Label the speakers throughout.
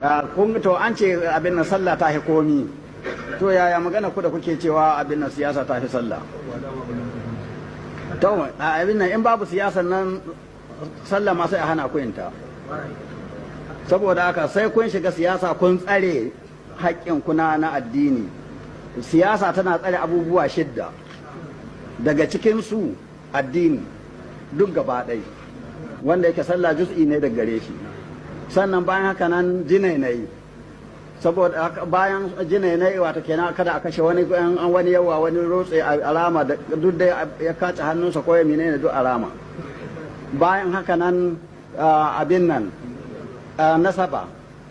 Speaker 1: Kun to an ce abin nan sallah ta fi komi. To yaya magana ku da kuke cewa abin nan siyasa ta fi sallah? To abin nan in babu siyasan nan, sallah ma sai a hana ku yinta. Saboda haka sai kun shiga siyasa, kun tsare haƙƙin kuna na addini. Siyasa tana tsare abubuwa shidda, daga cikin su addini duk gaba ɗai, wanda yake sallah juz'i ne daga gare shi. Sannan bayan haka nan jinainai. Saboda bayan jinainai, wata kenan kada a kashe wani, an wani yawa wani rotse alama da duk da ya kace hannunsa ko ya menene, duk alama. Bayan haka nan abin nan nasaba,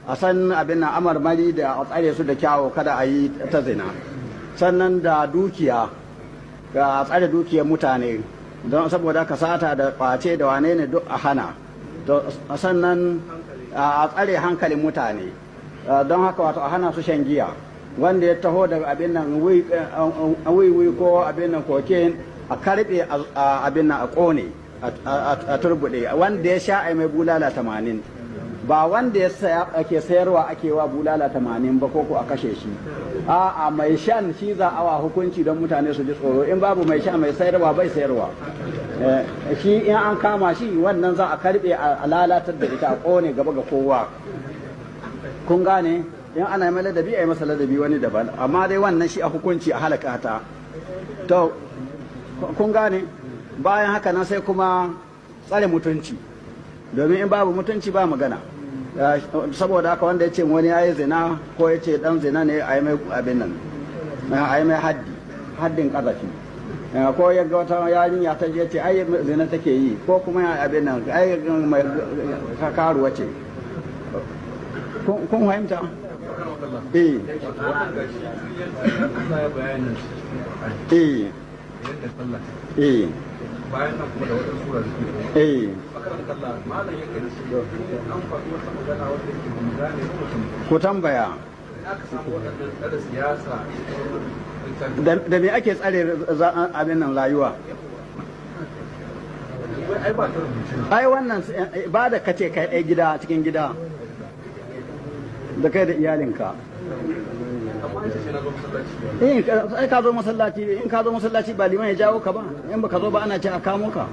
Speaker 1: a san abin nan amarmari da a tsare su da kyawu, kada a yi ta zina. Sannan da dukiya, ga a tsare dukiyar mutane, don saboda ka sata da kwace da wane ne duk a hana. Sannan a tsare hankalin mutane, don haka wato a hana su shan giya. Wanda ya taho da abin nan wiwi ko abin nan cocaine, a karbe abin nan, a kone, a turbude. Wanda ya sha, a mai bulala 80. Ba wanda ya ake sayarwa ake wa bulala 80 ba, ko a kashe shi. A'a, mai shan shi za a wa hukunci, don mutane su ji tsoro. In babu mai sha, mai sayarwa bai sayarwa. Shi in an kama shi, wannan za a karbe, a lalatar da ita, a kone gaba ga kowa. Kun gane? In ana mai ladabi, a yi masa ladabi wani daban, amma dai wannan shi a hukunci, a halaka ta. To kun gane? Bayan haka nan sai kuma tsare mutunci, domin in babu mutunci ba magana. Saboda haka wanda ya ce wani ya yi zina ko ya ce dan zina ne, a yi mai abin nan, a yi mai haddi, haddin kazafi. Ko ya ga wata yarinya ta je ce ai zina take yi, ko kuma abin nan ai mai karuwa ce. Kun fahimta? Eh.
Speaker 2: Allah ya bayanin yadda sallah bayan nan kuma da wata sura da ke akaran kalla malam yake da shi, an faɗi wata magana wanda yake ba mu gane ba mutum.
Speaker 1: Ku tambaya.
Speaker 2: Aka samu waɗannan tsare siyasa.
Speaker 1: Da me ake tsare abin nan rayuwa?
Speaker 2: Ai ba ta rubuce.
Speaker 1: Ai wannan ba da kace kai ɗaya gida, cikin gida da kai da iyalinka.
Speaker 2: Amma an ce sai na zo masallaci.
Speaker 1: Eh, ai ka zo masallaci. In ka zo masallaci, ba liman ya jawo ka ba? In ba ka zo ba, ana ce a kamo ka.